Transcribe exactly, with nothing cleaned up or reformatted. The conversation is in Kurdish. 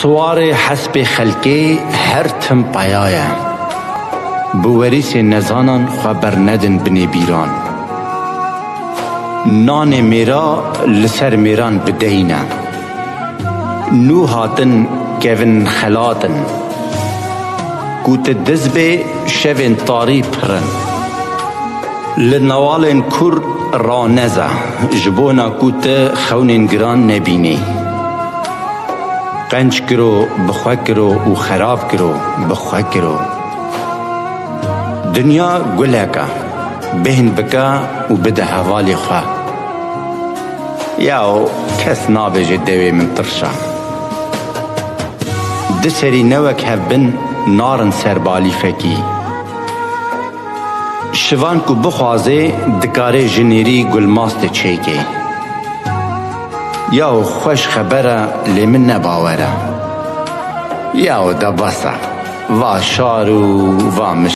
Siwarê hespê xelkê her tim peya ye. Bi werîsê nezanan xwe bernedin binê bîran. Nanê mêra li ser mêran bideyne. Nû hatin kevin xelat in. Ku tu diz bê, şevên tarî pir in. Li newalên kûr raneze, ji bona ku tu xewnên giran nebînî. Qenc kiro, bi xwe kiro û xerab kiro, bi xwe kiro. Dinya gulek e, bêhn bike û bide hevalê xwe. Yaw, kes nabêje dewê min tirş e. Du serî ne wek hev bin, narin ser balîfekî. Şivan ku bixwazê, dikare ji nêrî gulmastê çêkê. Yaw xweş xeber e, lê min ne bawer e. Yaw de bes e. Va şar û va mij.